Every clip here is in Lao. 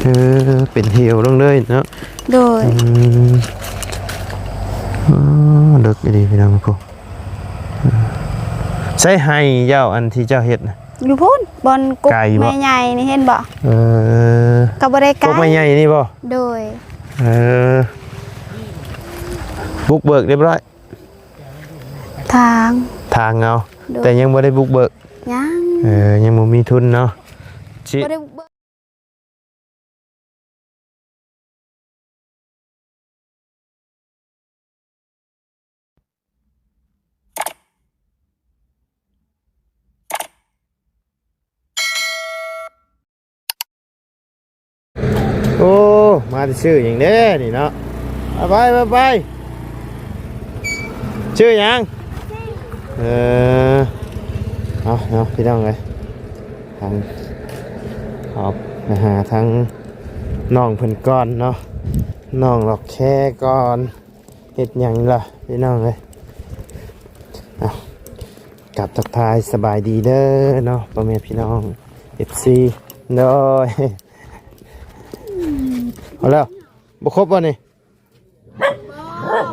ເອີ ເປັນເຫວລົງເລີຍເນາະ. ໂດຍ. ອືມ ອໍ ເລິກອີ່ຫຼີພີ່ນ້ອງພຸ້ນ. ໃສໄຮ່ເຈົ້າ ອັນທີ່ເຈົ້າເຮັດນະ? ຢູ່ພຸ້ນ ບ່ອນກົກ ໄກບໍ່? ໄມ້ໃຫຍ່ນີ້ ເຫັນບໍ່? ເອີ ກໍບໍ່ໄດ້ໄກ ກົກໄມ້ໃຫຍ່ນີ້ບໍ່? ໂດຍ. ເອີ ບຸກເບີກຮຽບຮ້ອຍ ທາງ ທາງເອົາ. ໂດຍ. ແຕ່ຍັງບໍ່ໄດ້ບຸກເບີກ? ຍັງ. ເອີ ຍັງບໍ່ມີທຶນເນາະ ຊິ ບໍ່ໄດ້ບຸກເບີກ. ໂອ້ ມາແຕ່ຊື້ຫຍັງເດ້ນີ້ເນາະ. ໄປ ໄປ ໄປ ໄປ. ຊື້ຫຍັງ? ເອີ ເອົາເນາະ ພີ່ນ້ອງເອີຍ ທາງ ເອົາໄປຫາທາງນ້ອງເພິ່ນກ່ອນເນາະ ນ້ອງລັອກແຄກ່ອນ. ເຮັດຫຍັງລະພີ່ນ້ອງເອີຍ. ເອົາ ກາບທັກທາຍສະບາຍດີເດີເນາະ ພໍ່ແມ່ພີ່ນ້ອງ ເອັຟຊີ. ໂດຍ. ເອົາແລ້ວ ບໍ່ຄົບບໍ່ນີ້?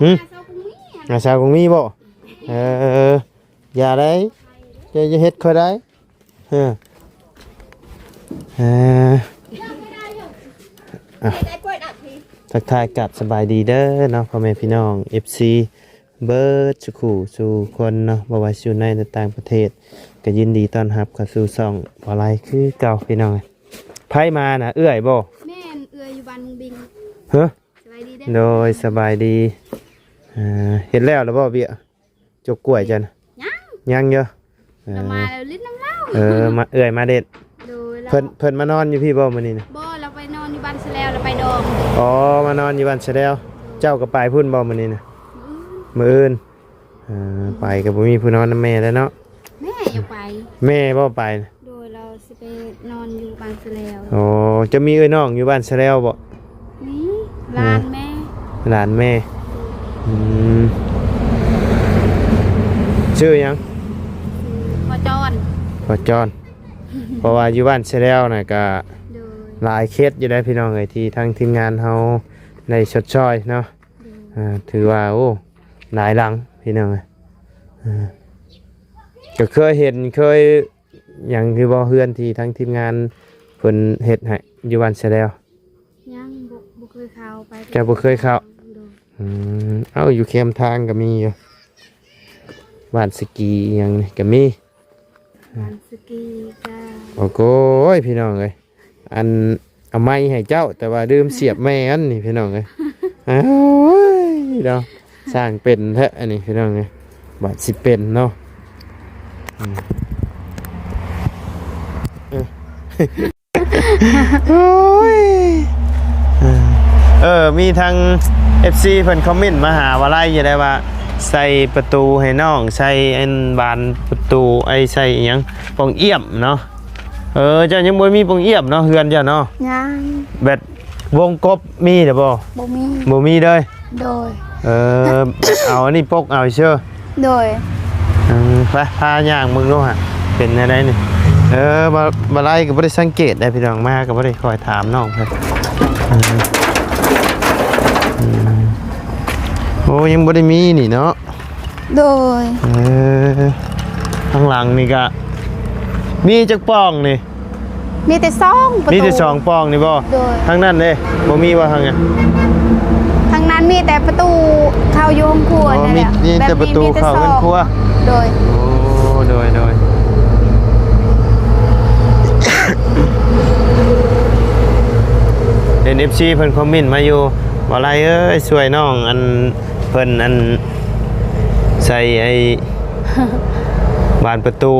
ຫຶ? ຫາຊາວກຸງມີບໍ່? ເອີ ຢ່າໄດ້ ຢ່າ ຢ່າເຮັດຂ້ອຍໄດ້. ເອີ ເອີ ອ່ະ ທັກທາຍກັບສະບາຍດີເດີເນາະ ພໍ່ແມ່ພີ່ນ້ອງ ເອັຟຊີ ເບິດສູ່ຄູ່ສູ່ຄົນເນາະ ບໍ່ວ່າຊິຢູ່ໃນ ແລະ ຕ່າງປະເທດ ກໍຍິນດີຕ້ອນຮັບເຂົ້າສູ່ຊ່ອງບໍ່ໄລຄືເກົ່າ ພີ່ນ້ອງ. ໃຜມານະ ເອື້ອຍບໍ່? ແມ່ນ ເອື້ອຍຢູ່ບ້ານມຸງບິງ. ເຮີ ສະບາຍດີເດີ. ໂດຍ ສະບາຍດີ. ເອີ ເຮັດແລ້ວລະບໍ່ເບ້ຍ? ຈົກກ້ວຍເຈົ້ານະ? ຍັງ ຍັງຢູ່. ເອີ ລະມາແລ້ວຫຼິ້ນນຳລາວ. ເອີ ມາ ເອື້ອຍມາເດັດ. ໂດຍ. ເພິ່ນ ເພິ່ນມານອນຢູ່ພີ້ບໍ່ມື້ນີ້ນະ? ບໍ່ ລາວໄປນອນຢູ່ບ້ານຊະແລວ ລາວໄປດອງ. ອໍ ມານອນຢູ່ບ້ານຊະແລວ. ໂດຍ. ເຈົ້າກໍໄປພຸ້ນບໍ່ມື້ນີ້ນະ? ມື້ອື່ນ. ມື້ອື່ນ. ເອີ ອືມ ໄປກໍບໍ່ມີຜູ້ນອນນຳແມ່ແລ້ວເນາະ. ແມ່ຢາກໄປ. ແມ່ບໍ່ໄປນະ? ໂດຍ ລາວຊິໄປນອນຢູ່ບ້ານຊະແລວ. ອໍ ເຈົ້າມີເອື້ອຍນ້ອງຢູ່ບ້ານຊະແລວບໍ່? ມີ ເອີ ຫຼານແມ່. ຫຼານແມ່. ອືມ ຊື່ຫຍັງ? ຊື່ພໍ່ຈອນ. ພໍ່ຈອນ. ເພາະວ່າຢູ່ບ້ານຊະແລວນະກະ ໂດຍ ຫຼາຍເຂດຢູ່ໃດ໋ພີ່ນ້ອງເອີຍ ທີ່ທາງທີມງານເຮົາໄດ້ຊົດຊ່ອຍເນາະ. ໂດຍ. ອ່າ ຖືວ່າ ໂອ້ ຫຼາຍຫຼັງພີ່ນ້ອງເອີຍ. ເອີ ກໍເຄີຍເຫັນ ເຄີຍຫຍັງຢູ່ບໍ່ ເຮືອນທີ່ທາງທີມງານເພິ່ນເຮັດໃຫ້ຢູ່ບ້ານຊະແລວ? ຍັງບໍ່ ບໍ່ເຄີຍເຂົ້າໄປ. ເຈົ້າບໍ່ເຄີຍເຂົ້າ? ໂດຍ. ອືມ ເອົ້າ ຢູ່ແຄມທາງກໍມີຢູ່ ບ້ານສະກີອີ່ຫຍັງນີ້ກໍມີ. ບ້ານສະກີກໍ ໂອ້ໂກຍ ພີ່ນ້ອງເອີຍ ອັນ ເອົາໄມ້ໃຫ້ເຈົ້າ ແຕ່ວ່າລືມສຽບໄມ້ອັນນີ້ພີ່ນ້ອງເອີຍ. ໂອ້ຍເນາະ ຊ່າງເປັນແທ້ອັນນີ້ພີ່ນ້ອງເອີຍ. ບາດຊິເປັນເນາະ. ອືມ ເອີ ໂອ້ຍ ເອີ ເອີ ມີທາງເອັຟຊີເພິ່ນຄອມເມັນມາຫາວາໄລຢູ່ໄດ໋ວ່າ ໃສ່ປະຕູໃຫ້ນ້ອງ ໃສ່ອັນບານປະຕູ ໄອ້ໃສ່ອີ່ຫຍັງ ປ່ອງອ້ຽມເນາະ. ເອີ ເຈົ້າຍັງບໍ່ມີປ່ອງອ້ຽມເນາະ ເຮືອນເຈົ້າເນາະ? ຍັງ. ແບບວົງກົບມີແລ້ວບໍ່? ບໍ່ມີ. ບໍ່ມີເລີຍ? ໂດຍ. ເອີ ເອົາອັນນີ້ປົກເອົາເຊີ. ໂດຍ. ເອີ ໄປ ພາຍ່າງເບິ່ງດູຫະ ເປັນແນວໃດນີ້? ເອີ ບໍ່ ບໍ່ໄດ້ ກໍບໍ່ໄດ້ສັງເກດໄດ໋ພີ່ນ້ອງ ມາກໍບໍ່ໄດ້ຄອຍຖາມນ້ອງເພິ່ນ. ເອີ ອືມ ໂອ້ ຍັງບໍ່ໄດ້ມີນີ້ເນາະ. ໂດຍ. ເອີ ທາງຫຼັງນີ້ກະມີຈັກປ່ອງນີ້? ມີແຕ່ສອງປະຕູ. ມີແຕ່ສອງປ່ອງນີ້ບໍ່? ໂດຍ. ທາງນັ້ນເດ້ ບໍ່ມີບໍ່ທາງນັ້ນ? ທາງນັ້ນມີແຕ່ປະຕູເຂົ້າຢູ່ໂຮງຄົວ. ອໍ ນັ້ນແຫຼະ ມີ ມີແຕ່ປະຕູເຂົ້າເຮືອນຄົວ. ແບບນີ້ມີແຕ່ສອງ. ໂດຍ. ໂອ້ ໂດຍ ໂດຍ. ເຫັນເອັຟຊີເພິ່ນຄອມເມັນມາຢູ່ ບໍ່ໄລເອີຍ ຊ່ວຍນ້ອງ ອັນ ເພິ່ນ ອັນ ໃສ່ໄອ້ ບານປະຕູ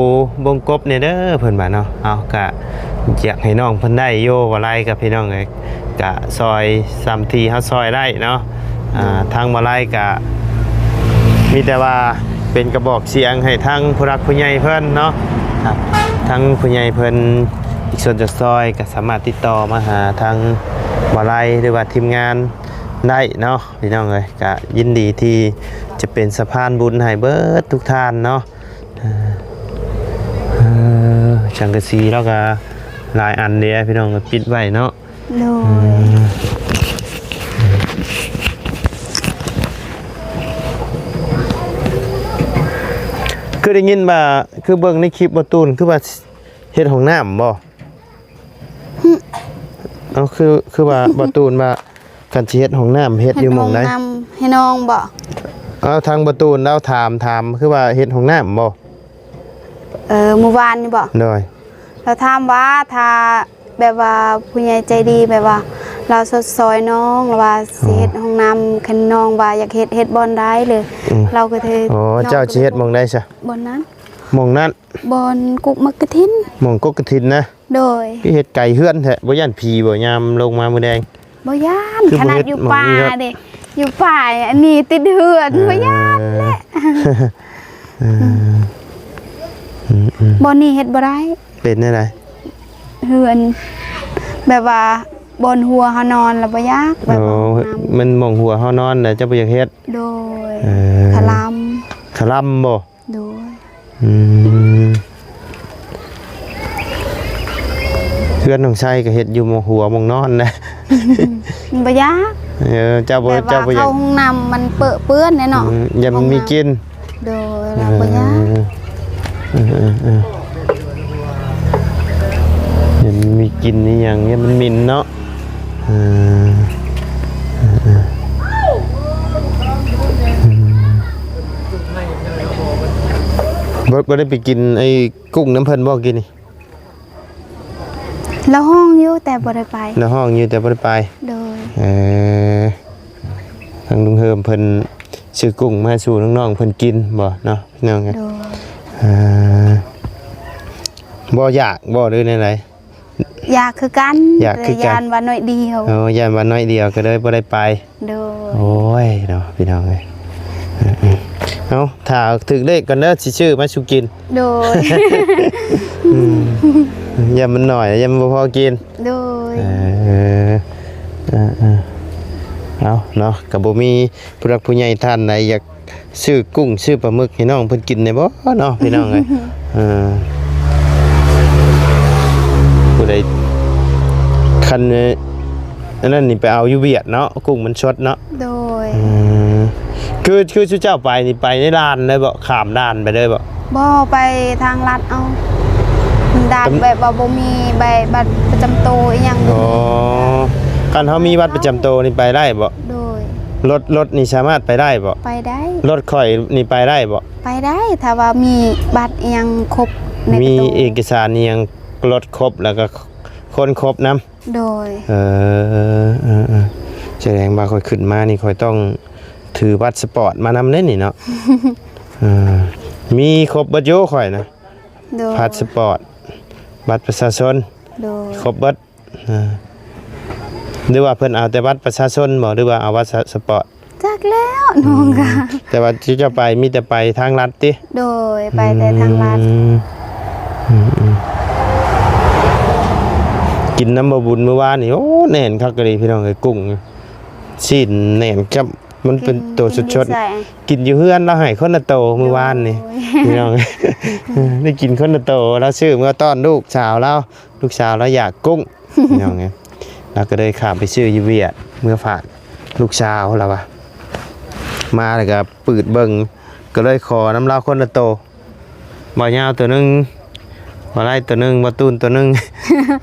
ວົງກົບແດ່ເດີ ເພິ່ນວ່າເນາະ. ເອົາ ກະຢາກໃຫ້ນ້ອງເພິ່ນໄດ້ຢູ່ ບໍ່ໄລກັບພີ່ນ້ອງເອີຍ ກະຊ່ອຍສ່ຳທີ່ເຮົາຊ່ອຍໄດ້ເນາະ. ອ່າ ໂດຍ. ທາງບໍ່ໄລກະມີແຕ່ວ່າເປັນກະບອກສຽງໃຫ້ທາງຜູ້ຫຼັກຜູ້ໃຫຍ່ເພິ່ນເນາະ. ອ່າ ທາງຜູ້ໃຫຍ່ເພິ່ນອີກສ່ວນຈະຊ່ອຍ ກະສາມາດຕິດຕໍ່ມາຫາທາງບໍ່ໄລ ຫຼືວ່າທີມງານໄດ້ເນາະ. ພີ່ນ້ອງເອີຍ ກະຍິນດີທີ່ຈະເປັນສະພານບຸນໃຫ້ເບິດທຸກທ່ານເນາະ. ເອີ ສັງກະສີລາວກະ ຫຼາຍອັນເດ້ພີ່ນ້ອງ ກໍປິດໄວ້ເນາະ. ໂດຍ ຄືໄດ້ຍິນວ່າ ຄືເບິ່ງໃນຄລິບບ່າວຕູນ ຄືວ່າເຮັດຫ້ອງນ້ຳບໍ່? ເອົ້າ ຄື ຄືວ່າບ່າວຕູນວ່າ ຄັນຊິເຮັດຫ້ອງນ້ຳ ເຮັດຢູ່ໝ່ອງໃດ? ເຮັດຫ້ອງນ້ຳໃຫ້ນ້ອງບໍ? ເອົາ ທາງບ່າວຕູນລາວຖາມ ຖາມ ຄືວ່າເຮັດຫ້ອງນ້ຳບໍ? ເອີ ມື້ວານນີ້ບໍ? ໂດຍ ລາວຖາມວ່າ ຖ້າແບບວ່າຜູ້ໃຫຍ່ໃຈດີ ແບບວ່າລາວຊົດຊ່ອຍນ້ອງ ລາວວ່າຊິເຮັດຫ້ອງນ້ຳ ຄັນນ້ອງວ່າຢາກເຮັດ ເຮັດບ່ອນໃດເລີຍ ອືມ ລາວກໍເລີຍ ອໍ ນ້ອງ ເຈົ້າຊິເຮັດໝ່ອງໃດຊະ? ບ່ອນນັ້ນ ໝ່ອງນັ້ນ ບ່ອນກົກໝາກກະທິນ ໝ່ອງກົກກະທິນນະ? ໂດຍ ຄືເຮັດໄກເຮືອນແທ້ ບໍ່ຢ້ານຜີບໍ່ ຍາມລົງມາມື້ແລງ? ບໍ່ຢ້ານ ຄືບໍ່ ຂະໜາດຢູ່ປ່າເດ້ ຢູ່ປ່າ ອັນນີ້ຕິດເຮືອນ ເອີ ບໍ່ຢ້ານແຫຼະ ເອີ ອືມໆໆ ບ່ອນນີ້ເຮັດບໍ່ໄດ້. ເປັນແນວໃດ? ເຮືອນ ແບບວ່າບ່ອນຫົວເຮົານອນລະບໍ່ຢາກ ແບບ ໂອ້ ວ່າຫ້ອງນ້ຳ ມັນໝ່ອງຫົວເຮົານອນນະ ເຈົ້າບໍ່ຢາກເຮັດ? ໂດຍ ເອີ ຄະລຳ ຄະລຳບໍ່? ໂດຍ ອືມ ເຮືອນນ້ອງໄຊກໍເຮັດຢູ່ໝ່ອງຫົວໝ່ອງນອນນະ ມັນບໍ່ຢາກ ເອີ ເຈົ້າບໍ່ ແບບວ່າ ເຈົ້າບໍ່ຢາກ ເຂົ້າຫ້ອງນ້ຳມັນເປິເປື້ອນແດ່ເນາະ ອືມ ຢ້ານມັນມີກິ່ນ ໂດຍ ລາວບໍ່ຢາກ ເອີ ເອີ ເອີ ເອີ ເອີ ຢ້ານມັນມີກິ່ນອີ່ຫຍັງ ຢ້ານມັນເໝັນເນາະ. ເອີ ເອີ ເອີ ອືມ ບໍ່ ບໍ່ໄດ້ໄປກິນໄອ້ກຸ້ງນຳເພິ່ນບໍ່ກີ້ນີ້? ລາວຮ້ອງຢູ່ແຕ່ບໍ່ໄດ້ໄປ ລາວຮ້ອງຢູ່ແຕ່ບໍ່ໄດ້ໄປ ໂດຍ ເອີ ທາງລຸງເຮີມເພິ່ນຊື້ກຸ້ງມາສູ່ນ້ອງໆເພິ່ນກິນບໍ່ເນາະ ພີ່ນ້ອງເອີຍ ໂດຍ ເອີ ບໍ່ຢາກບໍ່ ຫຼືແນວໃດ? ຢາກຄືກັນ ຢາກຄືກັນ ແຕ່ຢ້ານວ່າໜ້ອຍດຽວ ເອີ ຢ້ານວ່າໜ້ອຍດຽວກໍເລີຍບໍ່ໄດ້ໄປ ໂດຍ ໂອ້ຍເນາະ ພີ່ນ້ອງເອີຍ ເອີ ເອົາ ຖ້າຖືກເລກກ່ອນເດີ ຊິຊື້ມາສູ່ກິນ ໂດຍ ອືມ ຢ້ານມັນໜ້ອຍ ຢ້ານມັນບໍ່ພໍກິນ ໂດຍ ເອີ ເອີ ເອີ ເອົາເນາະ ກໍບໍ່ມີຜູ້ຫຼັກຜູ້ໃຫຍ່ທ່ານໃດຢາກ ຊື້ກຸ້ງຊື້ປາໝຶກໃຫ້ນ້ອງເພິ່ນກິນແດ່ບໍ່ເນາະ ພີ່ນ້ອງເອີຍ ເອີ ຜູ້ໃດ ຄັນ ອັນນັ້ນນີ້ໄປເອົາຢູ່ຫວຽດເນາະ ກຸ້ງມັນສົດເນາະ ໂດຍ ເອີ ຄື ຄືຊຸມເຈົ້າໄປນີ້ໄປໃນດ່ານເລີຍບໍ່ ຂ້າມດ່ານໄປເລີຍບໍ່? ບໍ່ ໄປທາງລັດເອົາ ດ່ານແບບວ່າບໍ່ມີໃບບັດປະຈຳໂຕອີ່ຫຍັງ ອໍ ຄັນເຮົາມີບັດປະຈຳໂຕນີ້ໄປໄດ້ບໍ່? ໂດຍ ລົດ ລົດນີ້ສາມາດໄປໄດ້ບໍ່? ໄປໄດ້ ລົດຂ້ອຍນີ້ໄປໄດ້ບໍ່? ໄປໄດ້ ຖ້າວ່າມີບັດອີ່ຫຍັງຄົບໃນ ມີເອກະສານອີ່ຫຍັງລົດຄົບ ແລ້ວກໍຄົນຄົບນຳ ໂດຍ ເອີ ເອີ ເອີ ສະແດງວ່າຂ້ອຍຂຶ້ນມານີ້ ຂ້ອຍຕ້ອງຖືບັດສະປອດມານຳເດ້ນີ້ເນາະ ເອີ ມີຄົບເບິດຢູ່ຂ້ອຍນະ ໂດຍ ພາສປອດ ບັດປະຊາຊົນ ໂດຍ ຄົບເບິດ ເອີ ຫຼືວ່າເພິ່ນເອົາແຕ່ບັດປະຊາຊົນບໍ່ ຫຼືວ່າເອົາບັດສະ ສະປອດ? ຈັກແລ້ວນ້ອງກະ ອືມ ແຕ່ວ່າທີ່ເຈົ້າໄປມີແຕ່ໄປທາງລັດຕິ? ໂດຍ ໄປແຕ່ທາງລັດ ອືມ ອືມ ອືມ ກິນນຳບໍ່ບຸນມື້ວານນີ້ ໂອ້ ແໜ້ນຄັກອີ່ຫຼີພີ່ນ້ອງເອີຍ ກຸ້ງຊີ້ນແໜ້ນກັບ ມັນເປັນໂຕສົດໆ ກິນຢູ່ໃສ? ກິນຢູ່ເຮືອນ ລາວໃຫ້ຄົນລະໂຕມື້ວານນີ້ ໂອ້ຍ ພີ່ນ້ອງ ໄດ້ກິນຄົນລະໂຕ ລາວຊື້ເມືອຕ້ອນລູກສາວລາວ ລູກສາວລາວຢາກກຸ້ງ ພີ່ນ້ອງເອີຍ ລາວກໍເລີຍຂ້າມໄປຊື້ຢູ່ຫວຽດ ເມືອຝາກລູກສາວລາວວ່າ ມາແລ້ວກໍປືດເບິ່ງ ກໍເລີຍຂໍນຳລາວຄົນລະໂຕ ບ່າວຍາວໂຕໜຶ່ງ ບ່າວໄລໂຕໜຶ່ງ ບ່າວຕູນໂຕໜຶ່ງ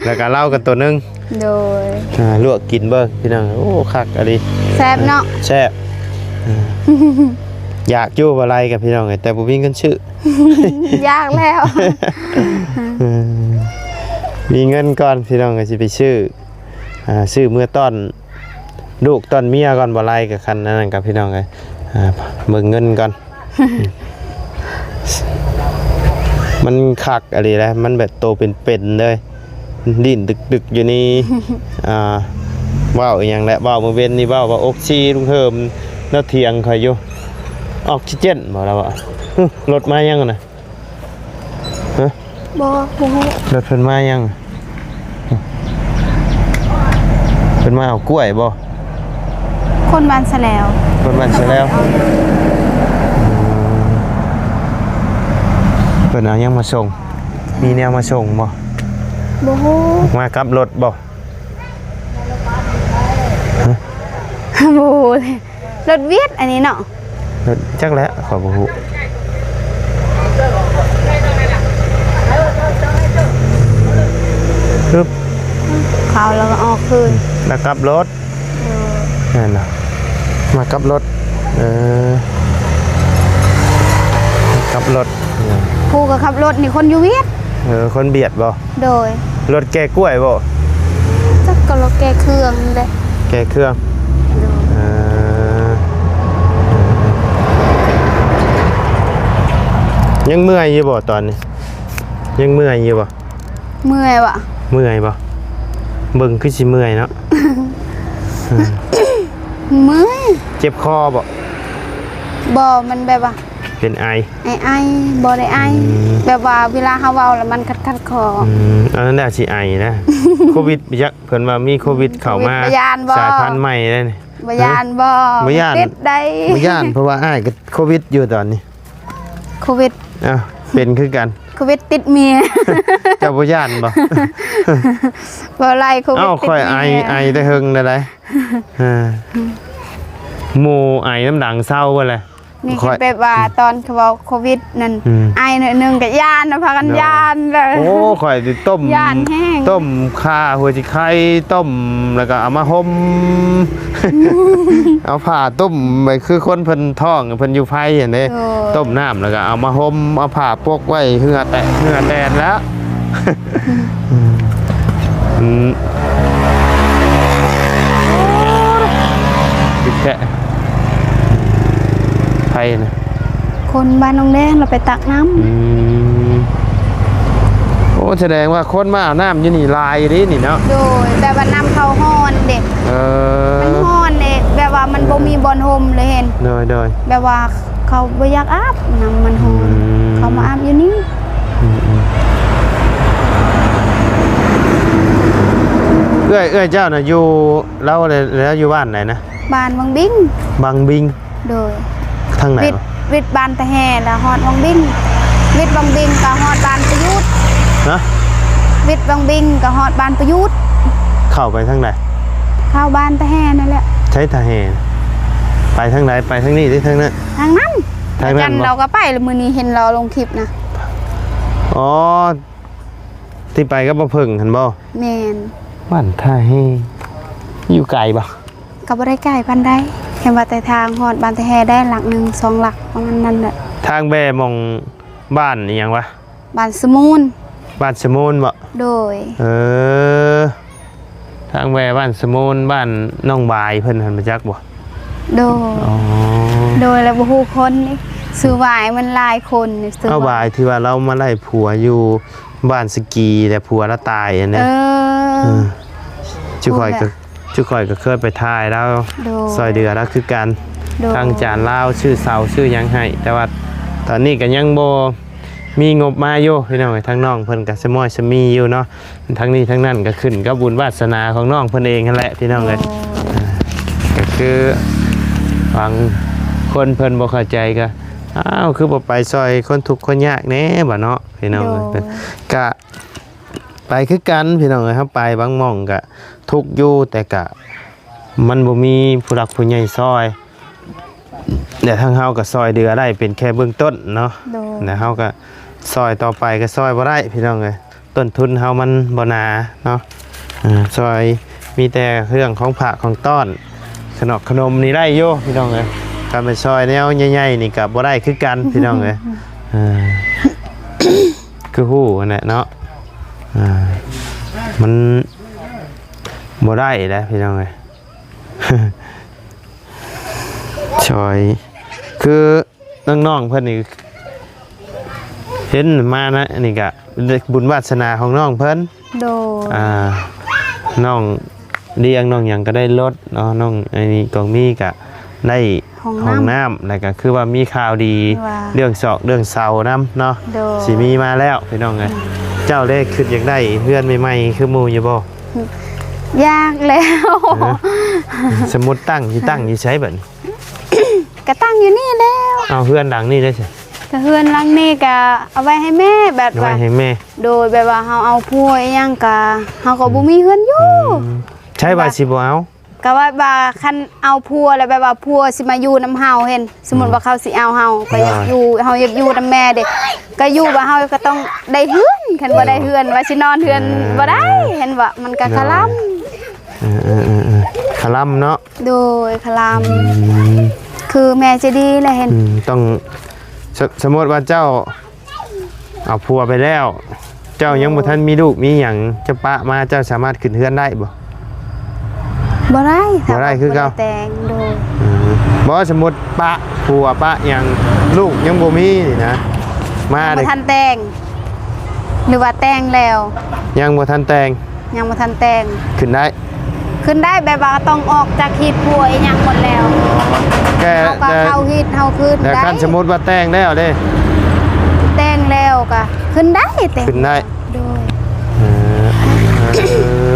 ແລ້ວກໍລາວກໍໂຕໜຶ່ງ ໂດຍ ອ່າ ລວກກິນເບິ່ງພີ່ນ້ອງ ໂອ້ ຄັກອີ່ຫຼີ ແຊບເນາະ ແຊບ ອ່າ ຢາກຢູ່ບ່າວໄລກັບພີ່ນ້ອງເອີຍ ແຕ່ບໍ່ມີເງິນຊື້ ຢາກແລ້ວ ເອີ ມີເງິນກ່ອນພີ່ນ້ອງກໍຊິໄປຊື້ ອ່າ ຊື້ເມືອຕ້ອນລູກຕ້ອນເມຍກ່ອນ ບໍ່ໄລກໍຄັນນັ້ນກັບພີ່ນ້ອງເອີຍ ອ່າ ເບິ່ງເງິນກ່ອນ ມັນຄັກອີ່ຫຼີແຫຼະ ມັນແບບໂຕເປັນໆເລີຍ ດີ້ນດຶກໆຢູ່ນີ້ ອ່າ ເວົ້າອີ່ຫຍັງແຫຼະ ເວົ້າມື້ເວັນນີ້ ເວົ້າວ່າອົກຊີ ລຸງເຮີມລາວຖຽງຂ້ອຍຢູ່ ອອກຊີເຈນບໍ່ລາວວ່າ ລົດມາຍັງນະ? ຮະ? ບໍ່ ບໍ່ຮູ້ ລົດເພິ່ນມາຍັງ? ເພິ່ນມາເອົາກ້ວຍບໍ່? ຄົນບ້ານສະແລວ ຄົນບ້ານສະແລວ ເພິ່ນເອົາຫຍັງມາສົ່ງ? ມີແນວມາສົ່ງບໍ່? ບໍ່ຮູ້ ມາກັບລົດບໍ່? ຮະ? ບໍ່ຮູ້ເລີຍ ລົດວຽດອັນນີ້ເນາະ. ລົດ ຈັກແຫຼະ ຂ້ອຍບໍ່ຮູ້. ປຶບ ເຂົ້າແລ້ວກໍອອກຄືນ ແລ້ວກັບລົດ. ແມ່ນລະ ມາກັບລົດ. ເອີ ກັບລົດ. ຜູ້ກໍຂັບລົດນີ້ຄົນຢູ່ຫວຽດ. ເອີ ຄົນຫວຽດບໍ່? ໂດຍ. ລົດແກ່ກ້ວຍບໍ່? ຈັກ ກໍລົດແກ່ເຄື່ອງນີ້ແຫຼະ. ແກ່ເຄື່ອງ. ໂດຍ. ເອີ ຍັງເມື່ອຍຢູ່ບໍ່ຕອນນີ້? ຍັງເມື່ອຍຢູ່ບໍ່? ເມື່ອຍວະ. ເມື່ອຍບໍ່? ເບິ່ງຄືຊິເມື່ອຍເນາະ. ເມື່ອຍ. ເຈັບຄໍບໍ່? ບໍ່ ມັນແບບວ່າ ເປັນໄອ. ໄອໆ ບໍ່ໄດ້ໄອ. ອືມ ແບບວ່າເວລາເຮົາເວົ້າແລ້ວມັນຂັດໆຄໍ. ອືມ ອັນນັ້ນແຫຼະຊິໄອນະ. ໂຄວິດ ບໍ່ຈັກ ເພິ່ນວ່າມີໂຄວິດເຂົ້າມາ ໂຄວິດ ບໍ່ຢ້ານບໍ່? ສາຍພັນໃໝ່ເດ້ນີ້. ບໍ່ຢ້ານບໍ່? ບໍ່ຢ້ານ ຕິດໄດ້. ບໍ່ຢ້ານ ເພາະວ່າອ້າຍກໍໂຄວິດຢູ່ຕອນນີ້. ໂຄວິດ. ອ້າວ ເປັນຄືກັນ. ໂຄວິດຕິດເມຍ. ເຈົ້າບໍ່ຢ້ານບໍ່? ບໍ່ໄລ່ໂຄວິດ. ເອົ້າ ຕິດເມຍ. ຂ້ອຍໄອ ໄອແຕ່ເຫິງແລ້ວໃດ໋. ເອີ ໝູ່ໄອນຳດັງເຊົາເບິດແຫຼະ. ນີ້ ຂ້ອຍ ແບບວ່າຕອນເຂົາເວົ້າໂຄວິດນັ້ນ ອືມ ໄອໜ້ອຍໜຶ່ງກໍຢ້ານນະ ພາກັນ ໂດຍ ຢ້ານເລີຍ. ໂອ້ ຂ້ອຍຕິຕົ້ມ ຢ້ານແຮງ ຕົ້ມຂ່າຫົວຊິໄຄ ຕົ້ມ ແລ້ວກໍເອົາມາຫົ່ມ ເອົາຜ້າຕຸ້ມໄປ ຄືຄົນເພິ່ນທ້ອງ ເພິ່ນຢູ່ໄພຫັ້ນເດ້. ໂດຍ. ຕົ້ມນ້ຳ ແລ້ວກໍເອົາມາຫົ່ມ ເອົາຜ້າປົກໄວ້ ເຫື່ອແຕກເຫື່ອແຕນແລ້ວ. ອືມ ປິດແທະ ໃຜນະ? ຄົນບ້ານໜອງແດງ ລາວໄປຕັກນ້ຳ. ອືມ ໂອ້ ສະແດງວ່າຄົນມາອາບນ້ຳຢູ່ນີ້ຫຼາຍເດ້ນີ້ເນາະ. ໂດຍ ແບບວ່ານ້ຳເຂົາຮ້ອນເດ້. ເອີ ມັນຮ້ອນເດ້ ແບບວ່າມັນບໍ່ມີບ່ອນຫົ່ມເລີຍເຫັນ. ໂດຍໆ ແບບວ່າ ເຂົາບໍ່ຢາກອາບນ້ຳມັນຮ້ອນ. ອືມ ເຂົາມາອາບຢູ່ນີ້. ອືມໆ ເອື້ອຍ ເອື້ອຍເຈົ້ານະຢູ່ ລາວ ລາວຢູ່ບ້ານໃດນະ? ບ້ານວັງບິງ. ວັງບິງ. ໂດຍ. ທາງໃດ? ວິດ ວະ? ວິດບ້ານຕາແຮ ແລ້ວຮອດວັງບິງ. ວິດວັງບິງກໍຮອດບ້ານປະຍຸດ. ຮະ? ວິດວັງບິງກໍຮອດບ້ານປະຍຸດ. ເຂົ້າໄປທາງໃດ? ເຂົ້າບ້ານຕາແຮນັ້ນແຫຼະ. ໃສຕາແຮ? ໄປທາງໃດ? ໄປທາງນີ້ຫຼືທາງນັ້ນ? ທາງນັ້ນ. ທາງນັ້ນບໍ່? ລາວກໍໄປ ແລ້ວມື້ນີ້ເຫັນລາວລົງຄລິບນະ. ອໍ ທີ່ໄປກັບບໍ່ເພິ່ງຫັ້ນບໍ່? ແມ່ນ. ບ້ານທ່າແຮ ຢູ່ໄກບໍ່? ກໍບໍ່ໄດ້ໄກປານໃດ ແຕ່ວ່າແຕ່ທາງຮອດບ້ານຕາແຮໄດ້ຫຼັກໜຶ່ງສອງຫຼັກ ປະມານນັ້ນແຫຼະ. ທາງແບໝ່ອງບ້ານອີ່ຫຍັງວະ? ບ້ານສະມູນ. ບ້ານສະມູນບໍ? ໂດຍ. ເອີ ທາງແບບ້ານສະມູນ ບ້ານນ້ອງບາຍເພິ່ນຫັ້ນ ຮູ້ຈັກບໍ່? ໂດຍ. ອໍ ໂດຍ ແລ້ວບໍ່ຮູ້ຄົນນີ້ ຊື່ຫວາຍມັນຫຼາຍຄົນນີ້. ເອົາ ຫວາຍທີ່ວ່າລາວມາໄລ່ຜົວຢູ່ ບ້ານສະກີ ແລະ ຜົວລາວຕາຍຫັ້ນເດ້. ເອີ ເອີ ຈຸຂ້ອຍກໍ ຈຸຂ້ອຍກໍເຄີຍໄປຖ່າຍລາວ ໂດຍ ຊ່ອຍເຫຼືອລາວຄືກັນ. ໂດຍ. ທາງຈານລາວຊື້ເສົາຊື້ຫຍັງໃຫ້ ແຕ່ວ່າຕອນນີ້ກໍຍັງບໍ່ມີງົບມາຢູ່ ພີ່ນ້ອງເອີຍ. ທາງນ້ອງເພິ່ນກໍສະມ້ອຍສະມີຢູ່ເນາະ. ທັງນີ້ທັງນັ້ນກໍຂຶ້ນກັບບຸນວາດສະໜາຂອງນ້ອງເພິ່ນເອງຫັ້ນແຫຼະ ພີ່ນ້ອງເອີຍ. ໂດຍ. ອ່າ ກໍຄືບາງຄົນເພິ່ນບໍ່ເຂົ້າໃຈກໍ ອ້າວ ຄືບໍ່ໄປຊ່ອຍຄົນທຸກຄົນຍາກແດ່ບາດເນາະ ພີ່ນ້ອງເອີຍ. ໂດຍ. ກະ ໄປຄືກັນ ພີ່ນ້ອງເອີຍ. ເຮົາໄປບາງໝ່ອງກະທຸກຢູ່ ແຕ່ກະມັນບໍ່ມີຜູ້ຫຼັກຜູ້ໃຫຍ່ຊ່ອຍ ແລະ ທາງເຮົາກະຊ່ອຍເຫຼືອໄດ້ເປັນແຄ່ເບື້ອງຕົ້ນເນາະ. ໂດຍ. ແລະ ເຮົາກະຊ່ອຍຕໍ່ໄປກະຊ່ອຍບໍ່ໄດ້ ພີ່ນ້ອງເອີຍ. ຕົ້ນທຶນເຮົາມັນບໍ່ໜາເນາະ. ເອີ ຊ່ອຍມີແຕ່ເລື່ອງຂອງຝາກຂອງຕ້ອນ ຂະໜອກຂະໜົມນີ້ໄດ້ຢູ່ ພີ່ນ້ອງເອີຍ. ການໄປຊ່ອຍແນວໃຫຍ່ໆນີ້ກະບໍ່ໄດ້ຄືກັນ ພີ່ນ້ອງເອີຍ. ເອີ ຄືຮູ້ຫັ້ນແຫຼະເນາະ ອ່າ ມັນບໍ່ໄດ້ແຫຼະ ພີ່ນ້ອງເອີຍ. ຊ່ອຍ ຄືນ້ອງໆເພິ່ນນີ້ ເຫັນມານະ ອັນນີ້ກະບຸນວາດສະໜາຂອງນ້ອງເພິ່ນ. ໂດຍ. ອ່າ ນ້ອງ ລ້ຽງນ້ອງຫຍັງກໍໄດ້ລົດເນາະ ນ້ອງອັນນີ້ກອງມີກໍໄດ້ຫ້ອງນ້ຳ ຫ້ອງນ້ຳ ແລ້ວກໍຄືວ່າມີຂ່າວດີ ວ່າເລື່ອງຊອກເລື່ອງເສົານຳເນາະ. ໂດຍ. ຊິມີມາແລ້ວພີ່ນ້ອງເອີຍ. ອືມ ເຈົ້າເດ້ຄິດຢາກໄດ້ເຮືອນໃໝ່ໆຄືໝູ່ຢູ່ບໍ່? ຢາກແລ້ວ. ເອີ ສົມມຸດຕັ້ງ ຊິຕັ້ງຢູ່ໃສບັດນີ້? ກໍຕັ້ງຢູ່ນີ້ແລ້ວ. ເອົາ ເຮືອນຫຼັງນີ້ເດ້ຊະ? ກະເຮືອນຫຼັງນີ້ກະເອົາໄວ້ໃຫ້ແມ່ ແບບວ່າ ເອົາໄວ້ໃຫ້ແມ່ ໂດຍ ແບບວ່າເຮົາເອົາຜົວອີ່ຫຍັງກະ ເຮົາກໍບໍ່ມີເຮືອນຢູ່ ອືມ ໃຊ່ວ່າ ວ່າຊິບໍ່ເອົາ ກະວ່າ ວ່າຄັນເອົາຜົວແລ້ວ ແບບວ່າຜົວຊິມາຢູ່ນຳເຮົາ ເຫັນ ສົມມຸດວ່າເຂົາຊິເອົາເຮົາ ກະຢາກຢູ່ ເຮົາຢາກຢູ່ນຳແມ່ເດ້ ກະຢູ່ວ່າເຮົາກໍຕ້ອງໄດ້ເຮືອນ ຄັນບໍ່ໄດ້ເຮືອນ ວ່າຊິນອນເຮືອນ ເອີ ບໍ່ໄດ້ ເຫັນບໍ່ ມັນກະຄະລຳ ເອີໆໆໆ ຄະລຳເນາະ ໂດຍ ຄະລຳ ອືມ ຄືແມ່ໃຈດີແຫຼະ ເຫັນ ອືມ ຕ້ອງ ສ- ສົມມຸດວ່າເຈົ້າເອົາຜົວໄປແລ້ວ ເຈົ້າຍັງບໍ່ທັນມີລູກມີຫຍັງ ເຈົ້າປະມາ ເຈົ້າສາມາດຂຶ້ນເຮືອນໄດ້ບໍ່? ບໍ່ໄດ້ ບໍ່ໄດ້ຄືເກົ່າ ບໍ່ໄດ້ແຕ່ງ ໂດຍ ອືມ ບໍ່ ສົມມຸດປະຜົວປະຫຍັງ ລູກຍັງບໍ່ມີນີ້ນະ ມາ ຍັງບໍ່ທັນແຕ່ງ ຫຼືວ່າແຕ່ງແລ້ວ? ຍັງບໍ່ທັນແຕ່ງ ຍັງບໍ່ທັນແຕ່ງ ຂຶ້ນໄດ້ ຂຶ້ນໄດ້ ແບບວ່າຕ້ອງອອກຈາກຮີດຜົວອີ່ຫຍັງໝົດແລ້ວ ແຕ່ ເຮົາກໍ ແຕ່ ເຂົ້າຮີດເຮົາຄືນ ແຕ່ ໄດ້ ຄັນສົມມຸດວ່າແຕ່ງແລ້ວເດ້? ແຕ່ງແລ້ວກໍຂຶ້ນໄດ້ ແຕ່ງ ຂຶ້ນໄດ້ ໂດຍ ເອີ ເອີ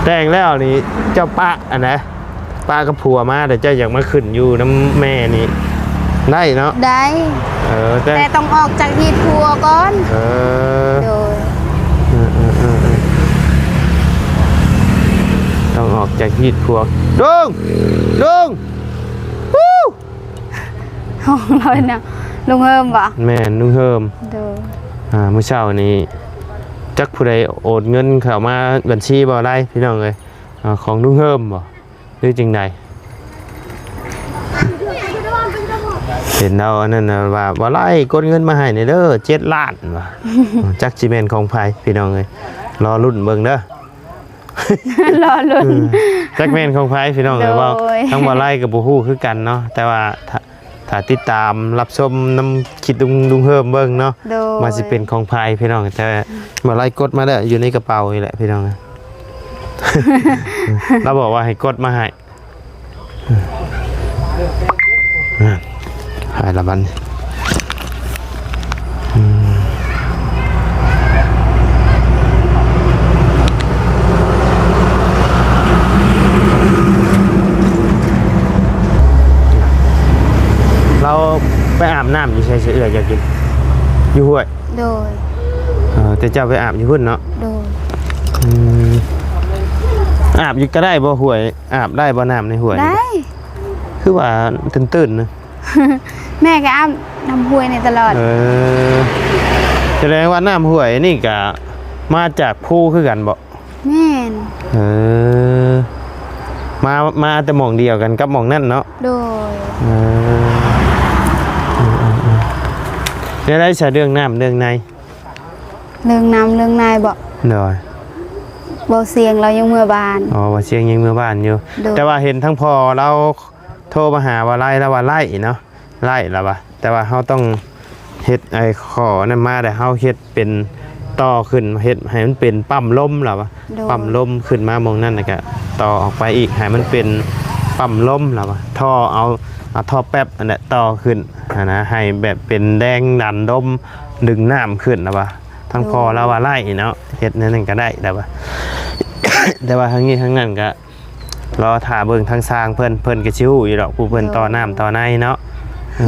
ແຕ່ງແລ້ວນີ້ເຈົ້າປະອັນໃດ? ປະກັບຜົວມາ ແຕ່ເຈົ້າຢາກມາຂຶ້ນຢູ່ນຳແມ່ນີ້ ໄດ້ເນາະ? ໄດ້ ເອີ ແຕ່ ແຕ່ຕ້ອງອອກຈາກຮີດຜົວກ່ອນ ເອີ ໂດຍ ເອີໆໆ ຕ້ອງອອກຈາກຮີດຜົວ ລຸງ ລຸງ ວູ້ ຫ້ອງລາວເນາະ ລຸງເຮີມບໍ່? ແມ່ນ ລຸງເຮີມ ໂດຍ ອ່າ ມື້ເຊົ້ານີ້ ຈັກຜູ້ໃດໂອນເງິນເຂົ້າມາບັນຊີບໍ່ໄລ ພີ່ນ້ອງເອີຍ ອ່າ ຂອງລຸງເຮີມບໍ່? ຫຼືຈັ່ງໃດ? ເຫັນລາວອັນນັ້ນນະວ່າ ບໍ່ໄລ ກົດເງິນມາໃຫ້ແດ່ເດີ ເຈັດລ້ານວ່າ ຈັກຊິແມ່ນຂອງໃຜ ພີ່ນ້ອງເອີຍ ລໍລຸ້ນເບິ່ງເດີ ລໍລຸ້ນ ເອີ ຈັກແມ່ນຂອງໃຜ ພີ່ນ້ອງເອີຍ ໂດຍ ເວົ້າທາງບໍ່ໄລກໍບໍ່ຮູ້ຄືກັນເນາະ ແຕ່ວ່າ ຖ້າ ຖ້າຕິດຕາມຮັບຊົມນຳຄລິບລຸງ ລຸງເຮີມເບິ່ງເນາະ ໂດຍ ວ່າຊິເປັນຂອງໃຜພີ່ນ້ອງ ແຕ່ມາໄລ່ກົດມາແລ້ວ ຢູ່ໃນກະເປົານີ້ແຫຼະພີ່ນ້ອງ ລາວບອກວ່າໃຫ້ກົດມາໃຫ້ ອ່າ ໃຫ້ລະບັດນີ້. ອືມ ລາວໄປອາບນ້ຳຢູ່ໃສ ເອື້ອຍ ຢາກກິນ ຢູ່ຫ້ວຍ? ໂດຍ ເອີ ແຕ່ເຈົ້າໄປອາບຢູ່ພຸ້ນເນາະ? ໂດຍ ອືມ ອາບຢູ່ກໍໄດ້ບໍ່ ຫ້ວຍ? ອາບໄດ້ບໍ່ ນ້ຳໃນຫ້ວຍ? ໄດ້ ຄືວ່າຕື້ນໆນະ. ແມ່ກໍອາບນ້ຳຫ້ວຍນີ້ຕະຫຼອດ. ເອີ ສະແດງວ່ານ້ຳຫ້ວຍນີ້ກະມາຈາກພູຄືກັນບໍ່? ແມ່ນ. ເອີ ມາ ມາແຕ່ໝ່ອງດຽວກັນກັບໝ່ອງນັ້ນເນາະ? ໂດຍ. ເອີ ແນວໃດຊະ ເລື່ອງນ້ຳເລື່ອງໃນ? ເລື່ອງນ້ຳເລື່ອງໃນບໍ? ໂດຍ. ເບົາຊຽງລາວຍັງເມືອບ້ານ. ອໍ ເບົາຊຽງຍັງເມືອບ້ານຢູ່. ໂດຍ. ແຕ່ວ່າເຫັນທັງພໍ່ລາວ ໂທມາຫາວ່າໄລ່ ລາວວ່າໄລ່ເນາະ ໄລ່ລາວວ່າ ແຕ່ວ່າເຮົາຕ້ອງເຮັດໄອ້ຂໍ້ນັ້ນມາ ແລ້ວເຮົາເຮັດເປັນຕໍ່ຂຶ້ນ ເຮັດໃຫ້ມັນເປັນປ້ຳລົມລາວວ່າ. ໂດຍ. ປ້ຳລົມຂຶ້ນມາໝ່ອງນັ້ນ ແລ້ວກະຕໍ່ອອກໄປອີກ ໃຫ້ມັນເປັນປ້ຳລົມລາວວ່າ ທໍ່ເອົາ ເອົາທໍ່ແປັບອັນນັ້ນຕໍ່ຂຶ້ນຫັ້ນນະ ໃຫ້ແບບເປັນແຮງດັນລົມດຶງນ້ຳຂຶ້ນລາວວ່າ. ທັງພໍ່ລາວວ່າໄລ່ເນາະ ເຮັດແນວນັ້ນກໍໄດ້ລາວວ່າ ແຕ່ວ່າທາງນີ້ທາງນັ້ນກໍ ລໍຖ້າເບິ່ງທາງຊ່າງເພິ່ນ ເພິ່ນກໍຊິຮູ້ຢູ່ດອກ ຜູ້ເພິ່ນຕໍ່ນ້ຳຕໍ່ໃນເນາະ. ເອີ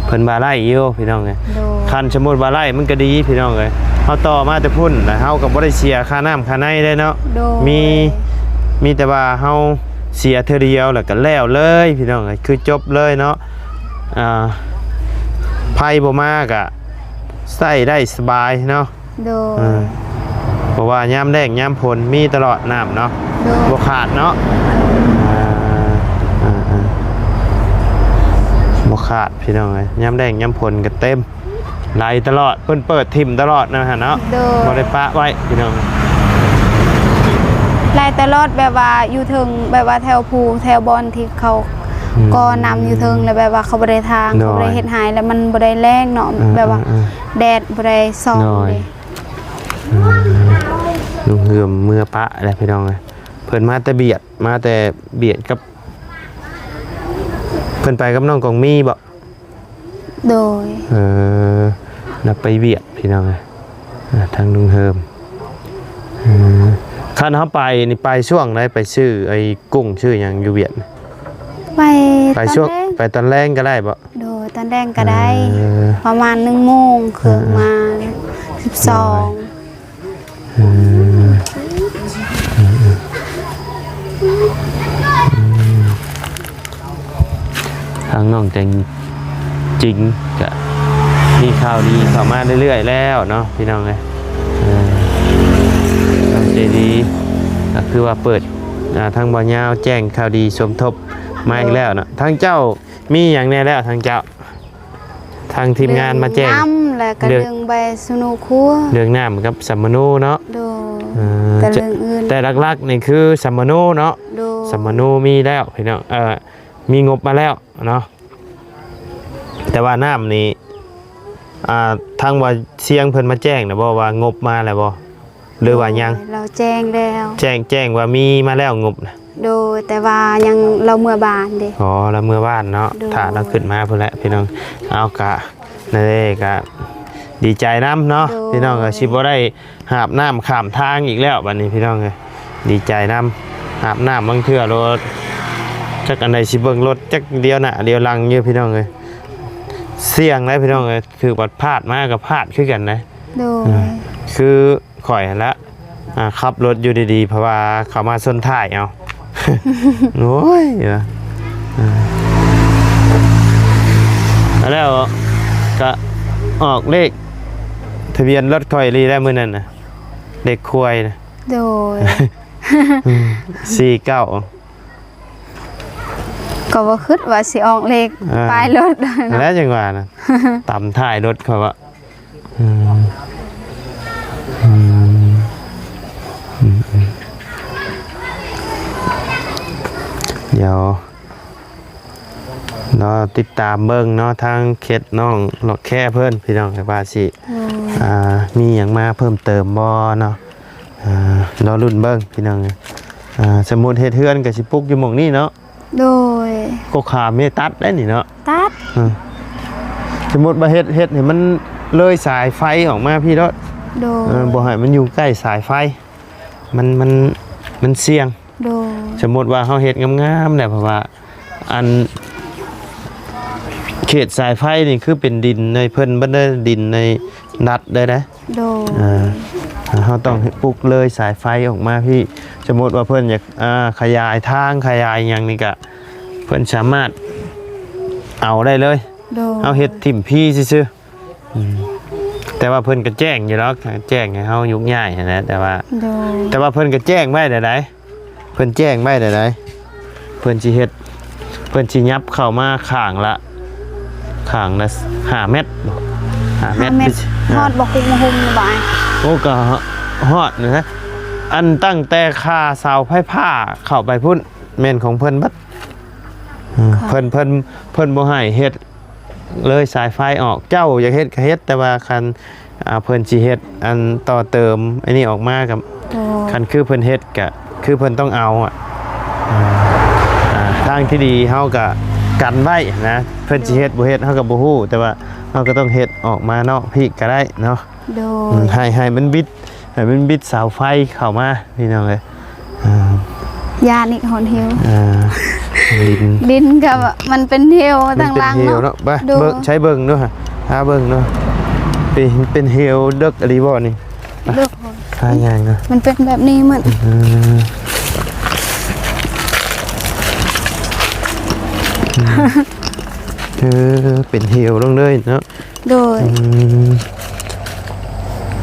ເພິ່ນວ່າໄລ່ຢູ່ພີ່ນ້ອງເອີຍ. ໂດຍ. ຄັນສົມມຸດວ່າໄລ່ມັນກໍດີພີ່ນ້ອງເອີຍ ເຮົາຕໍ່ມາແຕ່ພຸ້ນ ແລ້ວເຮົາກໍບໍ່ໄດ້ເສຍຄ່ານ້ຳຄ່າໃນເດ້ເນາະ. ໂດຍ. ມີ ມີແຕ່ວ່າເຮົາເສຍເທື່ອດຽວ ແລ້ວກໍແລ້ວເລີຍພີ່ນ້ອງເອີຍ ຄືຈົບເລີຍເນາະ. ອ່າ ໄຟບໍ່ມາກໍໃຊ້ໄດ້ສະບາຍເນາະ. ໂດຍ. ເອີ ເພາະວ່າຍາມແລ້ງຍາມຝົນມີຕະຫຼອດນ້ຳເນາະ. ໂດຍ. ບໍ່ຂາດເນາະ. ອ່າ ອ່າ ອ່າ ບໍ່ຂາດພີ່ນ້ອງເອີຍ ຍາມແລ້ງຍາມຝົນກໍເຕັມ ໄຫຼຕະຫຼອດ ເພິ່ນເປີດຖິ້ມຕະຫຼອດນະຫັ້ນເນາະ. ໂດຍ. ບໍ່ໄດ້ປະໄວ້ພີ່ນ້ອງ ໄຫຼຕະຫຼອດ ແບບວ່າຢູ່ເທິງ ແບບວ່າແຖວພູ ແຖວບ່ອນທີ່ເຂົາ ອືມ ກໍນ້ຳຢູ່ເທິງ ແລ້ວແບບວ່າເຂົາບໍ່ໄດ້ທາງ ໂດຍ ເຂົາບໍ່ໄດ້ເຮັດໃຫ້ ແລ້ວມັນບໍ່ໄດ້ແລ້ງເນາະ. ອ່າ ແບບວ່າ ອ່າ ອ່າ ແດດບໍ່ໄດ້ສ່ອງ. ໂດຍ. ເດ້ ອືມ ລຸງເຮືອມເມືອປະແລ້ວພີ່ນ້ອງເອີຍ ເພິ່ນມາແຕ່ບຽດ ມາແຕ່ບຽດກັບ ເພິ່ນໄປກັບນ້ອງກອງມີບໍ? ໂດຍ. ເອີ ລາວໄປວຽກພີ່ນ້ອງເອີຍ ອ່າ ທາງລຸງເຮີມ. ເອີ ຄັນເຮົາໄປນີ້ ໄປຊ່ວງໃດ? ໄປຊື້ໄອ້ກຸ້ງຊື້ຫຍັງຢູ່ວຽກ? ໄປ ໄປຊ່ວງ ຕອນແລງ ໄປຕອນແລງກໍໄດ້ບໍ? ໂດຍ. ຕອນແລງກໍໄດ້ ເອີ ປະມານໜຶ່ງໂມງເຄິ່ງ ເອີ ມາ ສິບສອງ ເອີ ທາງນ້ອງແຕງຈິງກະມີຂ່າວດີເຂົ້າມາເລື້ອຍໆແລ້ວເນາະ ພີ່ນ້ອງເອີຍ. ເອີ ນ້ອງໃຈດີກະຄືວ່າເປີດ ອ່າ ທາງບ່າວຍາວແຈ້ງຂ່າວດີສົມທົບມາອີກແລ້ວເນາະ. ທາງເຈົ້າມີຫຍັງແດ່ແລ້ວ ທາງເຈົ້າ? ທາງທີມງານມາແຈ້ງ ເລື່ອງນ້ຳ ແລ້ວກໍເລື່ອງ ເລື່ອງໃບສຳມະໂນຄົວ ເລື່ອງນ້ຳກັບສຳມະໂນເນາະ. ໂດຍ ເອີ ແຕ່ເລື່ອງອື່ນ ແຕ່ຫຼັກໆນີ້ຄືສຳມະໂນເນາະ. ໂດຍ ສຳມະໂນມີແລ້ວພີ່ນ້ອງ ເອີ ມີງົບມາແລ້ວເນາະ. ແຕ່ວ່ານ້ຳນີ້ ອ່າ ທາງວ່າຊຽງເພິ່ນມາແຈ້ງນະບໍ່ ວ່າງົບມາແລ້ວບໍ່ ຫຼືວ່າຍັງ? ໂດຍ ລາວແຈ້ງແລ້ວ ແຈ້ງ ແຈ້ງວ່າມີມາແລ້ວງົບນະ. ໂດຍ ແຕ່ວ່າຍັງ ລາວເມືອບ້ານເດ້. ອໍ ລາວເມືອບ້ານເນາະ. ໂດຍ ຖ້າລາວຂຶ້ນມາພຸ້ນແຫຼະພີ່ນ້ອງ. ເອົາ ກະ ນັ້ນເດ້ ກະດີໃຈນຳເນາະ. ໂດຍ ພີ່ນ້ອງ ກະຊິບໍ່ໄດ້ຫາບນ້ຳຂ້າມທາງອີກແລ້ວບັດນີ້ພີ່ນ້ອງເອີຍ. ດີໃຈນຳ ຫາບນ້ຳບາງເທື່ອໂລດ ຈັກອັນໃດຊິເບິ່ງລົດ ຈັກດຽວໜ້າດຽວຫຼັງຢູ່ພີ່ນ້ອງເອີຍ. ສ່ຽງໄດ໋ພີ່ນ້ອງເອີຍ ຖືກບັດພາດມາກໍພາດຄືກັນໄດ໋. ໂດຍ ເອີ ຄືຂ້ອຍຫັ້ນລະ ອ່າ ຂັບລົດຢູ່ດີໆ ເພາະວ່າເຂົາມາຊົນທ້າຍເອົາ ໂອ້ຍ ວ່າ ອ່າ ແລ້ວກະອອກເລກທະບຽນລົດຂ້ອຍອີ່ຫຼີແລ້ວມື້ນັ້ນນະ ເລກຄວາຍນະ. ໂດຍ ສີ່ເກົ້າ ກໍບໍ່ຄິດວ່າຊິອອກເລກ ອ່າ ປ້າຍລົດ ແລ້ວຈັ່ງວ່ານະ ຕຳທ້າຍລົດເຂົາວ່າ ອືມ ອືມ ອືມ ດຽວລໍຕິດຕາມເບິ່ງເນາະ ທາງເຂດນ້ອງລອກແຄເພິ່ນ ພີ່ນ້ອງ ວ່າຊິ ໂດຍ ອ່າ ມີຫຍັງມາເພີ່ມເຕີມບໍ່ເນາະ. ອ່າ ລໍລຸ້ນເບິ່ງພີ່ນ້ອງ. ອ່າ ສົມມຸດເຮັດເຮືອນກໍຊິປຸກຢູ່ໝ່ອງນີ້ເນາະ. ໂດຍ ກໍຂາມໃຫ້ຕັດໄດ້ນີ້ເນາະ ຕັດ. ເອີ ສົມມຸດວ່າເຮັດ ເຮັດໃຫ້ມັນເລີຍສາຍໄຟອອກມາພີ້ໂລດ. ໂດຍ ເອີ ບໍ່ໃຫ້ມັນຢູ່ໃກ້ສາຍໄຟ ມັນ ມັນ ມັນສ່ຽງ. ໂດຍ ສົມມຸດວ່າເຮົາເຮັດງາມໆແຫຼະ ເພາະວ່າ ອັນເຂດສາຍໄຟນີ້ຄືເປັນດິນໃນເພິ່ນເບິດເດີ ດິນໃນລັດເດີນະ. ໂດຍ ເອີ ເຮົາຕ້ອງປຸກເລີຍສາຍໄຟອອກມາພີ້. ສົມມຸດວ່າເພິ່ນຢາກ ອ່າ ຂະຫຍາຍທາງຂະຫຍາຍຫຍັງນີ້ກະ ເພິ່ນສາມາດເອົາໄດ້ເລີຍ. ໂດຍ ເຮົາເຮັດຖິ້ມພີ້ຊື່ໆ. ອືມ ແຕ່ວ່າເພິ່ນກໍແຈ້ງຢູ່ດອກ ແຈ້ງໃຫ້ເຮົາຍົກຍ້າຍຫັ້ນແຫຼະ ແຕ່ວ່າ ໂດຍ ແຕ່ວ່າເພິ່ນກໍແຈ້ງໄວ້ແລ້ວໃດ໋ ເພິ່ນແຈ້ງໄວ້ແລ້ວໃດ໋ ເພິ່ນຊິເຮັດ ເພິ່ນຊິຫຍັບເຂົ້າມາຂ້າງລະ ຂ້າງລະຫ້າແມັດ ຫ້າແມັດ ຫ້າແມັດ. ຮອດບໍ່ ຄຸກມະຫຸ່ມບໍ່ອ້າຍ? ໂອ້ ກໍຮອດນະ ອັນຕັ້ງແຕ່ຄາເສົາໄຟຟ້າເຂົ້າໄປພຸ້ນ ແມ່ນຂອງເພິ່ນເບິດ. ອືມ ເພິ່ນ ເພິ່ນ ເພິ່ນບໍ່ໃຫ້ເຮັດ ເລີຍສາຍໄຟອອກ. ເຈົ້າຢາກເຮັດກໍເຮັດ ແຕ່ວ່າຄັນ ອ່າ ເພິ່ນຊິເຮັດອັນຕໍ່ເຕີມອັນນີ້ອອກມາກໍ ໂດຍ ຄັນຄືເພິ່ນເຮັດກໍຄືເພິ່ນຕ້ອງເອົາອະ. ອ່າ ອ່າ ທາງທີ່ດີເຮົາກໍກັນໄວ້ນະ ເພິ່ນຊິເຮັດ ໂດຍ ບໍ່ເຮັດເຮົາກໍບໍ່ຮູ້ ແຕ່ວ່າເຮົາກໍຕ້ອງເຮັດອອກມານອກພີ້ກໍໄດ້ເນາະ. ໂດຍ ອືມ ໃຫ້ ໃຫ້ມັນບິດ ໃຫ້ມັນບິດເສົາໄຟເຂົ້າມາ ພີ່ນ້ອງເອີຍ. ອ່າ ຢ້ານອີກ ຮອດເຫວ ອ່າ ດິນ ດິນກໍມັນເປັນເຫວ ມັນເປັນເຫວທາງຫຼັງເນາະ ເນາະ. ໄປ ໂດຍ ເບິ່ງ ໃຊ້ເບິ່ງດູ ຫາເບິ່ງດູ ເປັນ ເປັນເຫວເດິກອີ່ຫຼີບໍ່ນີ້? ເດິກ ຫາຍ່າງດູ ມັນເປັນແບບນີ້ໝົດ. ອືມ ເອີ ເປັນເຫວລົງເລີຍເນາະ. ໂດຍ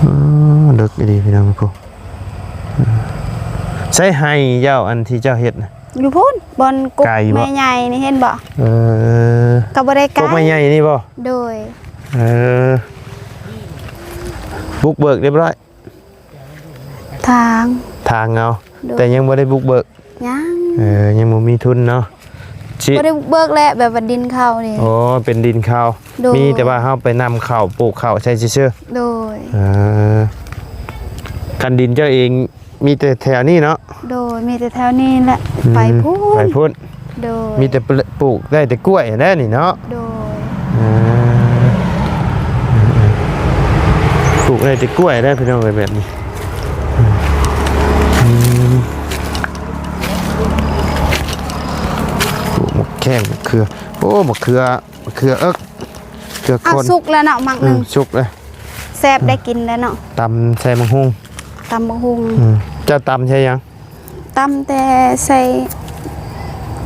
ອືມ ອໍ ເດິກອີ່ຫຼີ ພີ່ນ້ອງ. ໃສໃຫ້ເຈົ້າ ອັນທີ່ເຈົ້າເຮັດນະ? ຢູ່ພຸ້ນ ບ່ອນກົກ ໄກບໍ່? ແມ່ໃຫຍ່ນີ້ ເຫັນບໍ່? ເອີ ກໍບໍ່ໄດ້ໄກ ກົກແມ່ໃຫຍ່ນີ້ບໍ່? ໂດຍ ເອີ ບຸກເບີກຮຽບຮ້ອຍ ທາງ ທາງເອົາ. ໂດຍ ແຕ່ຍັງບໍ່ໄດ້ບຸກເບີກ. ຍັງ ເອີ ຍັງບໍ່ມີທຶນເນາະ ຊິ ບໍ່ໄດ້ບຸກເບີກແຫຼະ ແບບວ່າດິນເຂົານີ້. ອໍ ເປັນດິນເຂົາ. ໂດຍ ມີແຕ່ວ່າເຮົາໄປນຳເຂົ້າ ປູກເຂົ້າໃສ່ຊື່ໆ. ໂດຍ ເອີ ຄັນດິນເຈົ້າເອງມີແຕ່ແຖວນີ້ເນາະ? ໂດຍ ມີແຕ່ແຖວນີ້ແຫຼະ. ອືມ ໄປພຸ້ນ ໄປພຸ້ນ. ໂດຍ ມີແຕ່ປູກໄດ້ແຕ່ກ້ວຍແຫຼະນີ້ເນາະ? ໂດຍ ເອີ ປູກໄດ້ແຕ່ກ້ວຍແຫຼະ ພີ່ນ້ອງເອີຍ ແບບນີ້. ອືມ ປູກໝາກແຂ້ງ ໝາກເຂືອ ໂອ້ ໝາກເຂືອ ມະເຂືອເອິກ ເກືອ ເອົາ ຄົນ ສຸກແລ້ວເນາະ ໝາກ ອື ໜຶ່ງ ສຸກເລີຍ ແຊບ ອື ໄດ້ກິນແລ້ວເນາະ ຕຳໃສ່ໝາກຫຸ່ງ ຕຳໝາກຫຸ່ງ ອື ເຈົ້າຕຳໃສ່ຫຍັງ? ຕຳແຕ່ໃສ່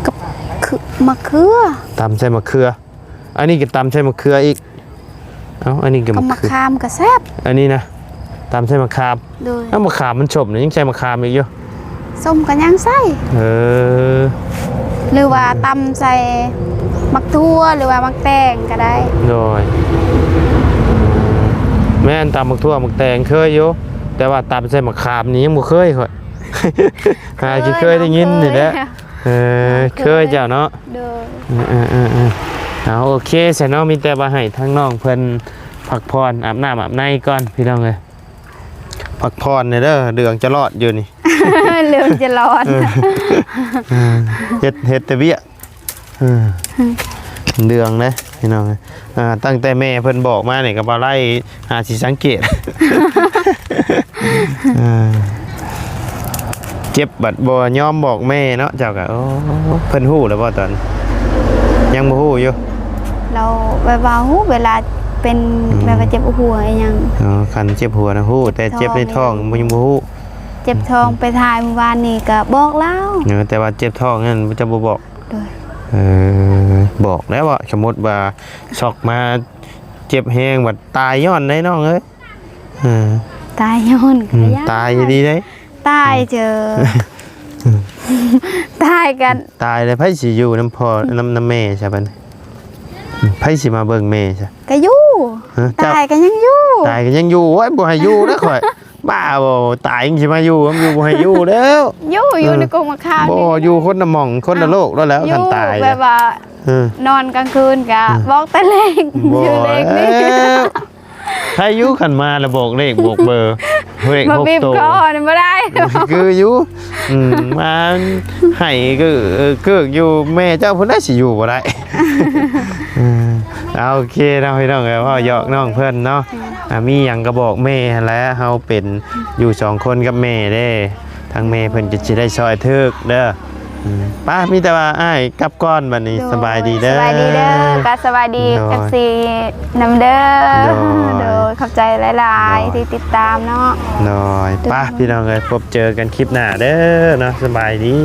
ກັບ ຄື ໝາກເຂືອ ຕຳໃສ່ໝາກເຂືອ ອັນນີ້ກໍຕຳໃສ່ໝາກເຂືອອີກ ເອົ້າ ອັນນີ້ກໍ ກັບໝາກ ໝາກເຂືອ ຂາມກໍແຊບ ອັນນີ້ນະ ຕຳໃສ່ໝາກຂາມ ໂດຍ ເອົ້າ ໝາກຂາມມັນສົ້ມນີ້ ຍັງໃສ່ໝາກຂາມອີກຢູ່ ສົ້ມກໍຍັງໃສ່ ເອີ ຫຼືວ່າຕຳໃສ່ໝາກຖົ່ວ ຫຼືວ່າໝາກແຕງກໍໄດ້ ໂດຍ ແມ່ນ ຕຳໝາກຖົ່ວໝາກແຕງເຄີຍຢູ່ ແຕ່ວ່າຕຳໃສ່ໝາກຂາມນີ້ຍັງບໍ່ເຄີຍຂ້ອຍ ຫາຊິເຄີຍໄດ້ຍິນນີ້ແຫຼະ ເອີ ເຄີຍເຈົ້າເນາະ ໂດຍ ເອີໆ ເອົາ ໂອເຄ ຊັ້ນເນາະ ມີແຕ່ວ່າໃຫ້ທາງນ້ອງເພິ່ນພັກຜ່ອນ ອາບນ້ຳອາບໃນກ່ອນ ພີ່ນ້ອງເອີຍ ພັກຜ່ອນແດ່ເດີ ເດືອງຈະລອດຢູ່ນີ້ ເດືອງຈະລອດ ເອີ ເຮັດ ເຮັດແຕ່ວຽກ ເອີ ເດືອງເດ້ ພີ່ນ້ອງເອີຍ ອ່າ ຕັ້ງແຕ່ແມ່ເພິ່ນບອກມານີ້ກໍບໍ່ໄດ້ຫາຊິສັງເກດ ອ່າ ເຈັບບັດບໍ່ຍອມບອກແມ່ເນາະ ເຈົ້າກໍ ໂອ້ ເພິ່ນຮູ້ແລ້ວບໍ່ຕອນ ຍັງບໍ່ຮູ້ຢູ່ ລາວແບບວ່າຮູ້ເວລາເປັນ ອືມ ແບບວ່າເຈັບຫົວອີ່ຫຍັງ ອໍ ຄັນເຈັບຫົວນະຮູ້ ແຕ່ເຈັບໃນທ້ອງຍັງບໍ່ຮູ້ ເຈັບທ້ອງໄປຖ່າຍມື້ວານນີ້ກໍບອກລາວ ເອີ ແຕ່ວ່າເຈັບທ້ອງນັ້ນຈະບໍ່ບອກ ໂດຍ ເອີ ບອກແລ້ວວ່າ ສົມມຸດວ່າຊັອກມາເຈັບແຮງ ບັດຕາຍຍ້ອນໄດ໋ນ້ອງເອີຍ ເອີ ຕາຍຍ້ອນ ອືມ ຕາຍດີເດ້ ຕາຍເຈີ ຕາຍກັນ ຕາຍແລ້ວໃຜຊິຢູ່ນຳພໍ່ ນຳ ນຳແມ່ຊະບັດນີ້ ໃຜຊິມາເບິ່ງແມ່ຊະ ກໍຢູ່ ຮະ ຕາຍກໍຍັງຢູ່ ຕາຍກໍຍັງຢູ່ ໂອ້ຍ ບໍ່ໃຫ້ຢູ່ເດີຂ້ອຍ ບ້າບໍ່ ຕາຍຍັງຊິມາຢູ່ ມັນຢູ່ບໍ່ໃຫ້ຢູ່ແລ້ວ ຢູ່ ຢູ່ ເອີ ໃນກົງໝາກຂາມ ບໍ່ ຢູ່ຄົນລະໝ່ອງ ຄົນລະໂລກແລ້ວ ຄັນຕາຍ ແບບວ່າ ເອີ ນອນກາງຄືນກະ ອືມ ບອກແຕ່ເລກ ບໍ່ ຊື່ເລກນີ້ ແລ້ວ ໃຜຢູ່ຄັນມາແລ້ວບອກເລກບອກເບີ ເລກ ມາ ຫົກ ໂຕ ບີບຄໍນີ້ບໍ່ໄດ້ ຄືຢູ່ ອືມ ມາໃຫ້ກໍ ເອີ ເກີກຢູ່ ແມ່ເຈົ້າພຸ້ນໄດ໋ ຊິຢູ່ບໍ່ໄດ້ ເອີ ເອົາ ໂອເຄເນາະ ພີ່ນ້ອງເອີຍ ເວົ້າຫຍອກນ້ອງເພິ່ນເນາະ ອ່າ ມີຫຍັງກໍບອກແມ່ຫັ້ນແຫຼະ ເຮົາເປັນຢູ່ສອງຄົນກັບແມ່ເດ້ ທາງແມ່ເພິ່ນກໍຊິໄດ້ຊ່ອຍຖືກເດີ ອືມ ໄປ ມີແຕ່ວ່າອ້າຍກັບກ່ອນບັດນີ້ ໂດຍ ສະບາຍດີເດີ ສະບາຍດີເດີ ກໍສະບາຍດີ ໂດຍ ເອັຟຊີ ນຳເດີ ໂດຍ ໂດຍ ຂອບໃຈຫຼາຍໆ ໂດຍ ທີ່ຕິດຕາມເນາະ ໂດຍ ໂດຍ ໄປ ພີ່ນ້ອງເອີຍ ພົບເຈີກັນຄລິບໜ້າເດີເນາະ ສະບາຍດີ.